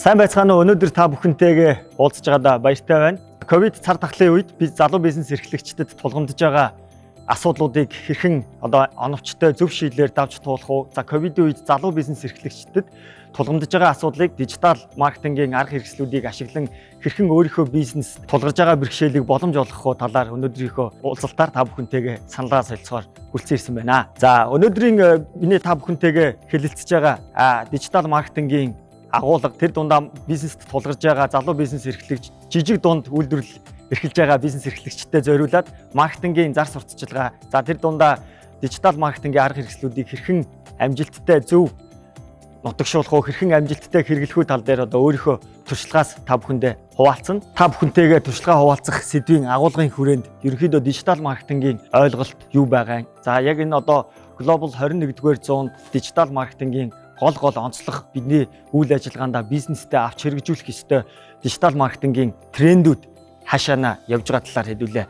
Сайн байцгаана уу? Өнөөдөр та бүхэнтэйгээ уулзж байгаадаа баяртай байна. Ковид цар тахлын үед би залуу бизнес эрхлэгчдэд тулгамдж байгаа асуудлуудыг хэрхэн одоо оновчтой зөв шийдлээр давж туулах уу? За, ковидын үед залуу бизнес эрхлэгчдэд тулгамдж байгаа асуудлыг дижитал маркетингийн арга хэрэгслүүдийг ашиглан хэрхэн өөрийнхөө бизнес тулгарж байгаа бэрхшээлийг боломж олгох уу талаар өнөөдрийнхөө уулзалтаар та бүхэнтэйгээ саналаа солилцохоор хүрэлцэн ирсэн байна. За, өнөөдрийн миний та бүхэнтэйгээ хэлэлцэж байгаа дижитал маркетингийн агуулга, тэр дундаа бизнест тулгарж байгаа залуу бизнес эрхлэгч, жижиг дунд үйлдвэрлэл эрхэлж байгаа бизнес эрхлэгчдэд зориулаад маркетингийн зар сурталчилгаа, за, тэр дундаа дижитал маркетингийн арга хэрэгслүүдийг хэрхэн амжилттай зөв нутагшуулах уу, хэрхэн амжилттай хэрэглэх үү тал дээр одоо өөрийнхөө туршлагаас та бүхэндээ хуваалцсан. Та бүхэнтэйгээ туршлагаа хуваалцах сэдвийн агуулгын хүрээнд ерөнхийдөө дижитал маркетингийн ойлголт юу байгаа юм? За, яг энэ одоо глобал 21-р зуунд дижитал маркетингийн гол гол онцлог, бидний үйл ажиллагаандаа бизнестэй авч хэрэгжүүлэх ёстой дижитал маркетингийн трендүүд хаашаана явж байгаа талаар хэдүүлээ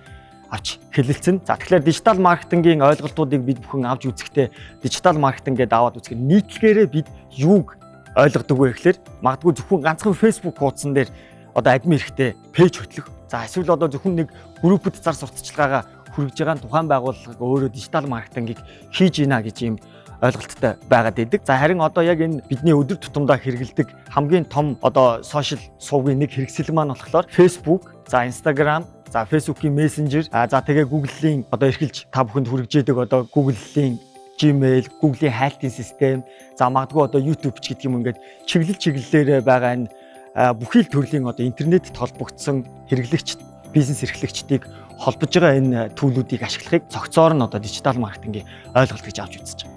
авч хэлэлцэн. За, тэгэхээр дижитал маркетингийн ойлголтуудыг бид бүхэн авч үзэхдээ дижитал маркетинг гэдээ аваад үзэхээр нийтлэгээрээ бид юуг ойлгодог вэ гэхээр магадгүй зөвхөн ганцхан Facebook хуудсан дээр одоо админ эрхтэй page хөтлөх. За, эсвэл одоо зөвхөн нэг группэд зар сурталчилгаагаа хүргэж байгаа нь тухайн байгууллага өөрөө дижитал маркетингийг хийж гинэ гэж ийм ойлголттой байгаад байдаг. За, харин одоо яг энэ бидний өдөр тутамдаа хэрэглэдэг хамгийн том одоо social сувгийн нэг хэрэгсэл маань болохоор Facebook, за, Instagram, за, Facebook-ийн Messenger, за, тэгээ Google-ийн одоо эрхэлж та бүхэнд хүргэж идэг одоо Google-ийн Gmail, Google-ийн хайлтын систем, за, магадгүй одоо YouTube ч гэдэг юм, ингээд чиглэл чиглэлээрээ байгаа энэ бүхий л төрлийн одоо интернетэд холбогдсон хэрэглэгч, бизнес эрхлэгчдийг холбож байгаа энэ tool үүдийг ашиглахыг цогцоор нь одоо дижитал маркетингийн ойлголт гэж авч үзэж байгаа.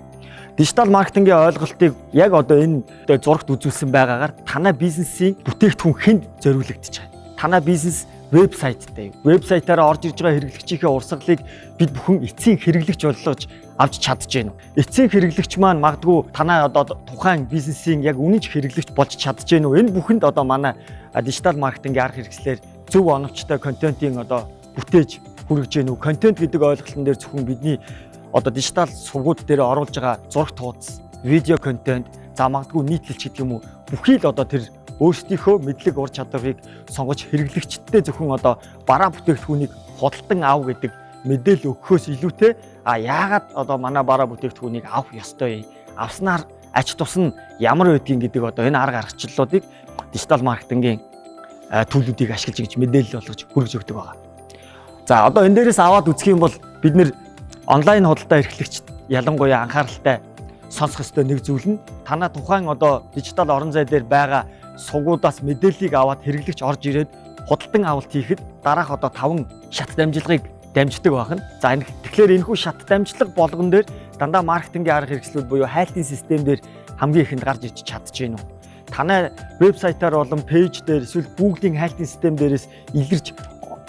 Дижитал маркетингийн ойлголтыг яг одоо энэ зурагт үзүүлсэн байгаагаар танай бизнесийн бүтээгдэхүүн хэнд зориулагдаж байгаа? Танай бизнес вебсайттай. Вебсайтаараа орж ирж байгаа хэрэглэгчийнхээ урсгалыг бид бүхэн эцсийн хэрэглэгч болгож авч чадж гэнэ үү? Эцсийн хэрэглэгч маань магадгүй танай одоо тухайн бизнесийн яг үнэнч хэрэглэгч болж чадж гэнэ үү? Энэ бүхэнд одоо манай дижитал маркетингийн арга хэрэгслээр зөв оновчтой контентын одоо бүтээж хүргэж гэнэ үү? Контент гэдэг ойлголтон дээр зөвхөн бидний одоо дижитал сувгууд дээр оруулж байгаа зурагт хуудас, видео контент, за, магадгүй нийтлэлч гэдэг юм уу, бүхий л одоо тэр өөрсдийнхөө мэдлэг, ур чадварыг сонгож хэрэглэгчдээ зөвхөн одоо бараа бүтээгдэхүүнийг худалдан ав гэдэг мэдээлэл өгөхөөс илүүтэй яагаад одоо манай бараа бүтээгдэхүүнийг авах ёстой юм? Авснаар ач тус нь ямар байдгийг гэдэг одоо энэ арга аргачлалуудыг дижитал маркетингийн tool үүдийг ашиглаж ингэж мэдээлэл болгож хүргэж өгдөг байгаа. За, одоо энэ дээрээс аваад үзэх юм бол бид нэр онлайн худалдаа эрхлэгчд ялангуяа анхааралтай сонсох ёстой нэг зүйл нь танаа тухайн одоо дижитал орон зай дээр байгаа сувгуудаас мэдээллийг аваад хэрэглэгч орж ирээд худалдан авалт хийхэд дараах одоо таван шат дамжлагыг дамждаг байна. За, энэ тэгэхээр энэхүү шат дамжлага болгон дээр дандаа маркетингийн арга хэрэгслүүд буюу хайлтын систем дээр хамгийн ихэнд гарч ирж чадж гин үү? Танай вебсайтаар болон page дээр эсвэл Google-ийн хайлтын систем дээрээс илэрч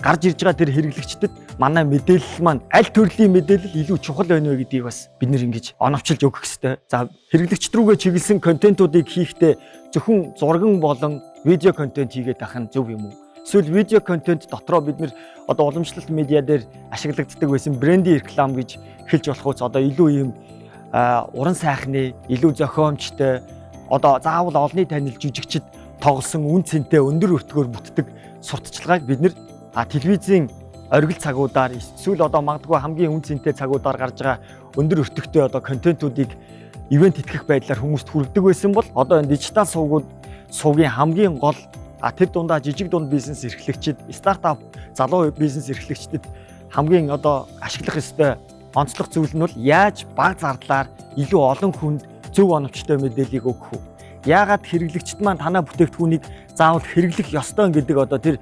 гарч ирж байгаа тэр хэрэглэгчдэд манай мэдээлэл маань аль төрлийн мэдээлэл илүү чухал байна вэ гэдгийг бас бид нэр ингэж оновчилж өгөх ёстой. За, хэрэглэгчд рүүгээ чиглэсэн контентуудыг хийхдээ зөвхөн зурган болон видео контент хийгээд байх нь зөв юм уу? Эсвэл видео контент дотроо бид нэр одоо уламжлалт медиа дээр ашиглагддаг байсан брендийн реклам гэж хэлж болох үс одоо илүү ийм уран сайхны, илүү зохиомжтой, одоо заавал олонний танил жүжигчид тоглосон үн цэнтэй өндөр өртгөөр бүтдэг сурталчилгааг бид нэр телевизийн оргил цагуудаар эсвэл одоо магадгүй хамгийн үн цэнтэй цагуудаар гарч байгаа өндөр өртөгтэй одоо контентуудыг ивээн тэтгэх байдлаар хүмүүст хүргэдэг байсан бол одоо энэ дижитал сувгууд, сувгийн хамгийн гол тэр дундаа жижиг дунд бизнес эрхлэгчид, стартап, залуу бизнес эрхлэгчдэд хамгийн одоо ашиглах ёстой онцлог зүйл нь бол яаж бага зардлаар илүү олон хүнд зөв оновчтой мэдээллийг өгөх үү? Яагаад хэрэглэгчд маань танай бүтээгдэхүүнийг заавал хэрэглэх ёстой гэдэг одоо тэр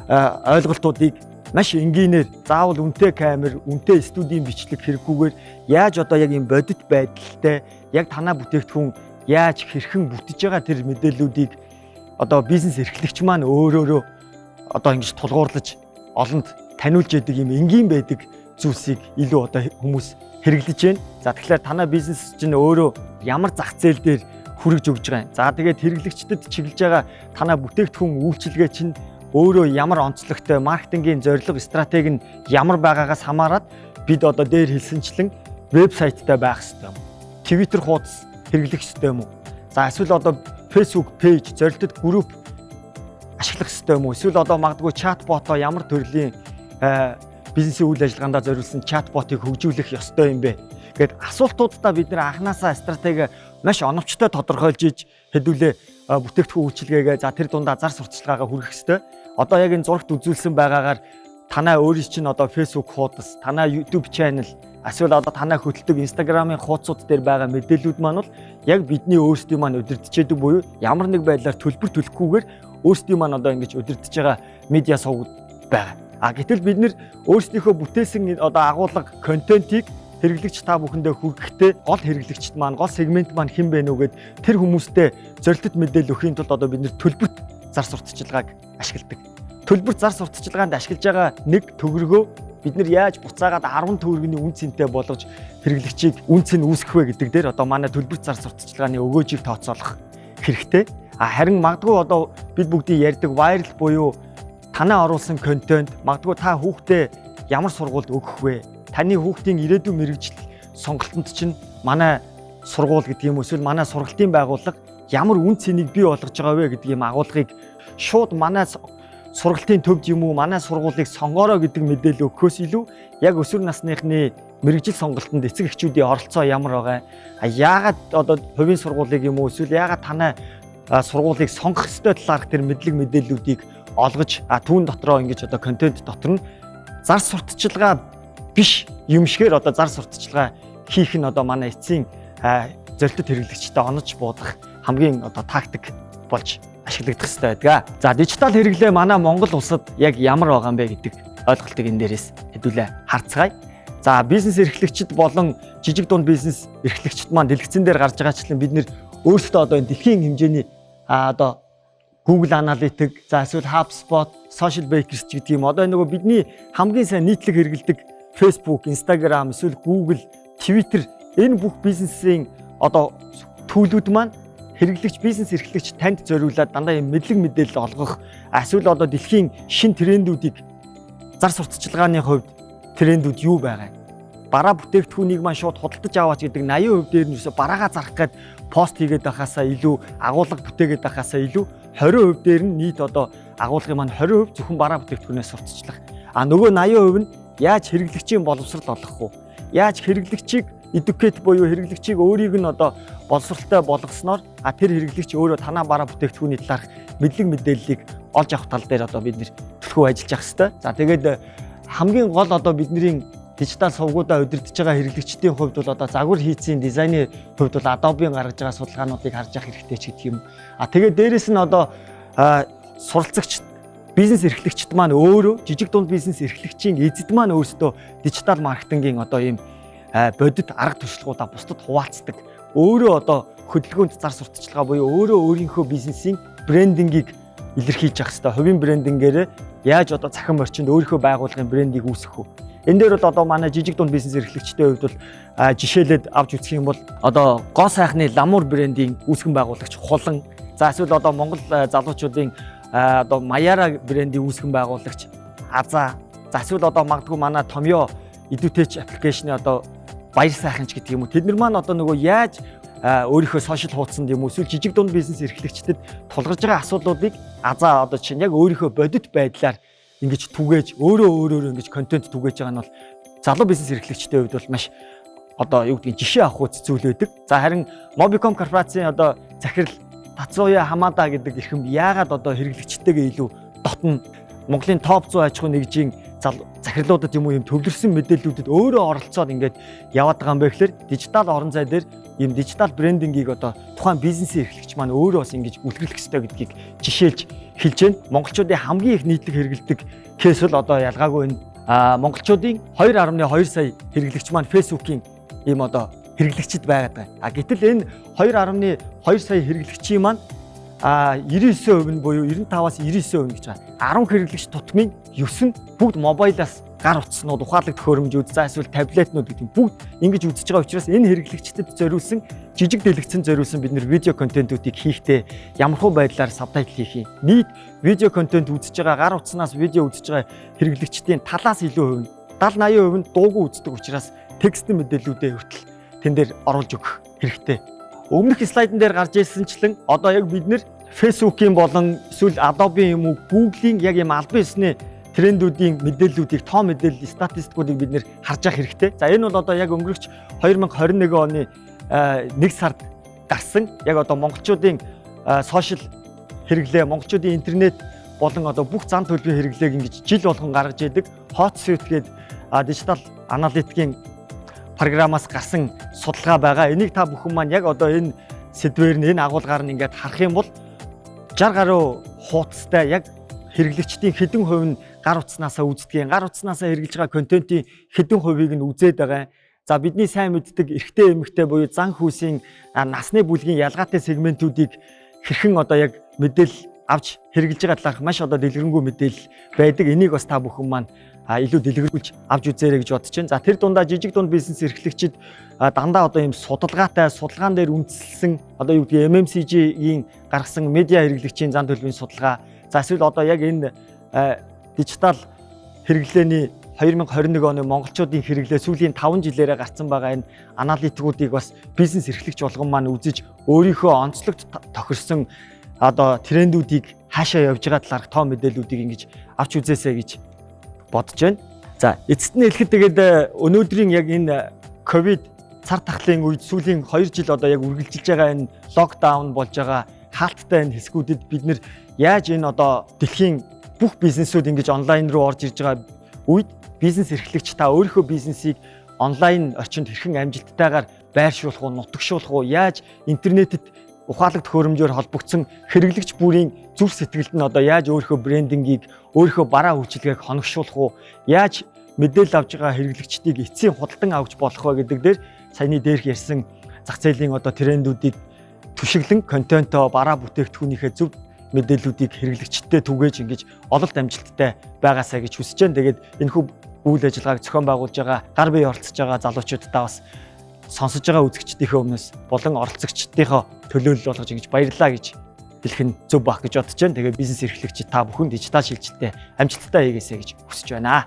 ойлголтуудыг маш энгийнээр, заавал үнэтэй камер, үнэтэй студийн бичлэг хэрэггүйгээр яаж одоо яг ийм бодит байдалтай яг танай бүтээгдэхүүн яаж хэрхэн бүтэж байгаа тэр мэдээллүүдийг одоо бизнес эрхлэгч маань өөрөөрөө одоо ингэж тулгуурлаж олонд таниулж яадаг юм энгийн байдаг зүйлсийг илүү одоо хүмүүс хэрэглэж байна. За, тэгэхээр танай бизнес чинь өөрөө ямар зах зээл дээр хүрэж өгж байгаа юм? За, тэгээд хэрэглэгчдэд чиглэж байгаа танай бүтээгдэхүүн үйлчилгээ чинь өөрөө ямар онцлогтой, маркетингийн зорилго, стратеги нь ямар байгаагаас хамаарат бид одоо дээр хэлсэнчлэн вебсайттай байх хэрэгтэй юм? Twitter хуудас хэрэглэх хэрэгтэй юм уу? За, эсвэл одоо Facebook page, зорилтод групп ашиглах ёстой юм уу? Эсвэл одоо магадгүй чатботоо ямар төрлийн бизнесийн үйл ажиллагаандаа зориулсан чатботыг хөгжүүлэх ёстой юм бэ? Гээд асуултуудаа бид нэр анханасаа стратеги маш оновчтой тодорхойлж иж хэдүүлээ бүтээгдэхүүн үйлчилгээгээ, за, тэр дундаа зар сурталчилгаагаа хүргэх ёстой. Одоо яг энэ зурагт үзүүлсэн байгаагаар танай өөрийн чинь одоо Facebook хуудас, танай YouTube channel, эсвэл одоо танай хөтэлдэг Instagram-ын хуудасууд дээр байгаа мэдээллүүд маань бол яг бидний өөрсдийн маань удирдах байдаг буюу ямар нэг байдлаар төлбөр төлөхгүйгээр өөрсдийн маань одоо ингэж удирдах байгаа медиа сувгууд байгаа. А гэтэл бид нэр өөрсдийнхөө бүтээсэн одоо агуулга, контентийг хэрэглэгч та бүхэндээ хүргэхдээ гол хэрэглэгчд маань, гол сегмент маань хэн бэ нүгэд тэр хүмүүстэй зорилттой мэдээлэл өгөхийн тулд одоо бид нэр төлбөрт зар сурталчилгааг ашигладаг. Төлбөрт зар сурталчилгаанд ашиглаж байгаа нэг төгрөгөө бид нар яаж буцаагаад 10 төгрөгийн үн цэнтэй болгож хэрэглэгчийг үн цэн үүсгэх вэ гэдэг дээр одоо манай төлбөрт зар сурталчилгааны өгөөжийг тооцоолох хэрэгтэй. А харин магадгүй одоо бид бүгдийн ярьдаг viral буюу танаа оруулсан контент, магадгүй та хүүхдээ ямар сургуульд өгөх вэ? Таны хүүхдийн ирээдүйн мэргэжил сонголтонд чинь манай сургууль гэдэг юм эсвэл манай сургалтын байгууллага ямар үн цэнийг бий болгож байгаа вэ гэдэг юм агуулгыг шууд манай сургалтын төвд юм уу, манай сургуулийг сонгоорой гэдэг мэдээлэл өгөхөөс илүү яг өсвөр насныхны мэргэжил сонголтонд эцэг эхчүүдийн оролцоо ямар байгаа, а яагаад одоо хувийн сургуулийг юм уу, эсвэл яагаад танай сургуулийг сонгох ёстой талаарх тэр мэдлэг мэдээллүүдийг олгож, а түүн дотроо ингэж одоо контент дотор нь зар сурталчилгаа биш юм шигээр одоо зар сурталчилгаа хийх нь одоо манай эцсийн зорилттой хэрэглэгчтэй онож буудах хамгийн одоо тактик болж ашиглагдах хэрэгтэй байдаг. За, дижитал хэрэглээ манай Монгол улсад яг ямар байгаа юм бэ гэдэг ойлголтыг энэ дээрээс хэдүүлээ харцгаая. За, бизнес эрхлэгчид болон жижиг дунд бизнес эрхлэгчид маань дэлгэцэн дээр гарч байгаачлан бид нэр өөрсдөө одоо энэ дэлхийн хэмжээний одоо Google Analytics, за, эсвэл HubSpot, Social Bakers ч гэдэг юм. Одоо нөгөө бидний хамгийн сайн нийтлэг хэрэглэдэг Facebook, Instagram, эсвэл Google, Twitter, энэ бүх бизнесийн одоо tool үүд маань хэрэглэгч, бизнес эрхлэгч танд зориулаад дандаа юм мэдлэг мэдээлэл олгох, эсвэл одоо дэлхийн шин трендүүдийг, зар сурталчилгааны хувьд трендүүд юу байгаа юм. Бараа бүтээгдэхүүнийг маань шууд худалдаж аваач гэдэг 80% дээр нь ерөөсө бараагаа зарах гээд пост хийгээд байхаасаа илүү, агуулга бүтээгээд байхаасаа илүү 20% дээр нь нийт одоо агуулгын маань 20% зөвхөн бараа бүтээгдэхүүнээс сурталчлах. А нөгөө 80% нь яаж хэрэглэгчийн боловсрал олгох вэ? Яаж хэрэглэгчийг educate буюу хэрэглэгчийг өөрийг нь одоо боловсралтай болгосноор тэр хэрэглэгч өөрөө танаа бараа бүтээгдэхүүний талаарх мэдлэг мэдээллийг олж авах тал дээр одоо бид нэр түлхүү ажиллаж явах хэрэгтэй. За, тэгээд хамгийн гол одоо бидний дижитал сувгуудаа удирдах байгаа хэрэглэгчдийн хувьд бол одоо загвар хийцийн дизайны хувьд бол Adobe-ийн гаргаж байгаа судалгаануудыг харж явах хэрэгтэй ч гэдэг юм. А тэгээд дээрэс нь одоо суралцагч бизнес эрхлэгчд маань өөрөө, жижиг дунд бизнес эрхлэгчийн эзэд маань өөрсдөө дижитал маркетингийн одоо ийм бодит арга туршлагуудаа бусдад хуваалцдаг. Өөрөө одоо хөдөлгөөнд зар сурталчилгаа буюу өөрөө өөрийнхөө бизнесийн брендингийг илэрхийлж явах хэрэгтэй. Хувийн брендингээрээ яаж одоо цахим орчинд өөрийнхөө байгууллагын брендийг үүсгэх вэ? Энэ дээр бол одоо манай жижиг дунд бизнес эрхлэгчдийн хувьд бол жишээлээд авч үзэх юм бол одоо гоо сайхны Ламур брендийн үүсгэн байгуулагч Хулан, за, эсвэл одоо Монгол залуучуудын одоо Маяра брендийн үүсгэн байгуулагч Азаа, за, эсвэл одоо магадгүй манай Томьёо EduTech application ы одоо Баяр сайхан ч гэдэг юм уу. Тэд нар маань одоо нөгөө яаж өөрийнхөө social хуудсанд юм уу, эсвэл жижиг дунд бизнес эрхлэгчдэд тулгарч байгаа асуудлуудыг Азаа одоо чинь яг өөрийнхөө бодит байдлаар ингэж түгээж, өөрөө өөрөөр ингэж контент түгээж байгаа нь бол залуу бизнес эрхлэгчдийн хувьд бол маш одоо юу гэдгийг жишээ авах үз зүйл байдаг. За, харин Mobicom корпорацийн одоо захирал Тацуя Хамада гэдэг эрхэм яагаад одоо хэрэглэгчтэйгээ илүү дотно, Монголын топ 100 аж ахуйн нэгжийн захирлуудад юм уу, юм төвлөрсөн мэдээллүүдэд өөрөө оролцоод ингээд яваад байгаа юм бэ гэхээр дижитал орон зай дээр ийм дижитал брендингийг одоо тухайн бизнесийн эрхлэгч маань өөрөө бас ингэж үлгэрлэх ёстой гэдгийг жишээлж хэлж байна. Монголчуудын хамгийн их нийтлэг хэрэглэдэг case бол одоо ялгаагүй энэ монголчуудын 2.2 сая хэрэглэгч маань Facebook-ийн ийм одоо хэрэглэгчд байгаад байгаа. А гэтэл энэ 2.2 сая хэрэглэгчийн маань 99% нь буюу 95-аас 99% гэж байгаа. 10 хэрэглэгч тутмын 9 нь бүгд мобайлаас гар утаснууд, ухаалаг төхөөрөмжүүд, за, эсвэл таблетнууд гэдэг нь бүгд ингэж үзэж байгаа учраас энэ хэрэглэгчдэд зориулсан, жижиг дэлгэцэнд зориулсан бид нэр видео контентуудыг хийхдээ ямархуу байдлаар subtitle хийх юм. Нийт видео контент үзэж байгаа, гар утаснаас видео үзэж байгаа хэрэглэгчдийн талаас илүү хувь нь, 70 80% нь дуугүй үздэг учраас текстэн мэдээллүүдээ хүртэл тэн дээр оруулж өгөх хэрэгтэй. Өмнөх слайдан дээр гарч ирсэнчлэн одоо яг бид нэр Facebook-ийн болон эсвэл Adobe юм уу, Google-ийн яг юм албан ёсны трендүүдийн мэдээллүүдийг, тоо мэдээлэл, статистикуудыг бид нэр харж явах хэрэгтэй. За, энэ бол одоо яг өнгөрөх 2021 оны 1 сард гарсан яг одоо монголчуудын social хэрэглээ, монголчуудын интернет болон одоо бүх зан төлөвийн хэрэглээг ингэж жил болгон гаргаж идэг Hootsuite гээд дижитал аналитикийн програмаас гарсан судалгаа байгаа. Энийг та бүхэн маань яг одоо энэ сэдвээр нь, энэ агуулгаар нь ингээд харах юм бол 60 гаруй хуудастай яг хэрэглэгчдийн хэдэн хувь нь гар утаснаасаа үздэг, гар утаснаасаа хэрэглэж байгаа контентын хэдэн хувийг нь үзээд байгаа. За, бидний сайн мэддэг эрэгтэй, эмэгтэй буюу зан хүйсийн, насны бүлгийн ялгаатай сегментүүдийг хэрхэн одоо яг мэдээлэл авч хэрэглэж байгаа талаарх маш одоо дэлгэрэнгүй мэдээлэл байдаг. Энийг бас та бүхэн маань илүү дэлгэрүүлж авч үзээрэй гэж бодож байна. За, тэр дундаа жижиг дунд бизнес эрхлэгчид дандаа одоо ийм судалгаатай, судалгаан дээр үндэслэсэн, одоо юу гэдгийг, MMCG-ийн гаргасан медиа хэрэглэгчийн зан төлөвийн судалгаа, за эсвэл одоо яг энэ дижитал хэрэглээний 2021 оны монголчуудын хэрэглээ сүүлийн 5 жилээрээ гарсан байгаа энэ аналитикуудыг бас бизнес эрхлэгч болгон маань үзэж, өөрийнхөө онцлогт тохирсон одоо трендүүдийг хаашаа явж байгаа талаарх тоо мэдээллүүдийг ингэж авч үзээсэй гэж бодож байна. За, эцэст нь хэлэхэд тэгээд өнөөдрийн яг энэ ковид цар тахлын үед сүүлийн 2 жил одоо яг үргэлжилж байгаа энэ локдаун болж байгаа хаалттай энэ хэсгүүдэд бид нэр яаж энэ одоо дэлхийн бүх бизнесүүд ингэж онлайн руу орж ирж байгаа үед бизнес эрхлэгч та өөрийнхөө бизнесийг онлайн орчинд хэрхэн амжилттайгаар байршуулах уу, нутагшуулах уу, яаж интернетэд ухаалаг төхөөрөмжөөр холбогдсон хэрэглэгч бүрийн зүрх сэтгэлд нь одоо яаж өөрийнхөө брендингийг, өөрийнхөө бараа үйлчилгээг хоногшуулах уу, яаж мэдээлэл авч байгаа хэрэглэгчдийг эцсийн худалдан авч болох вэ гэдэг дээр саяны дээрх ярьсан зах зээлийн одоо трендүүдийг түшиглэн, контентоо, бараа бүтээгдэхүүнийхээ зөв мэдээллүүдийг хэрэглэгчдэд түгээж ингэж ололт амжилттай байгаасай гэж хүсэж байна. Тэгээд энэхүү үйл ажиллагааг зохион байгуулж байгаа, гар бие оролцож байгаа залуучуудаа бас сонсож байгаа үзэгчдийнхээ өмнөөс болон оролцогчдынхоо төлөөлөл болгож ингэж баярлалаа гэж хэлэх нь зөв байх гэж бодож байна. Тэгээд бизнес эрхлэгчид та бүхэн дижитал шилжилтээ амжилттай хийгээсэй гэж хүсэж байна.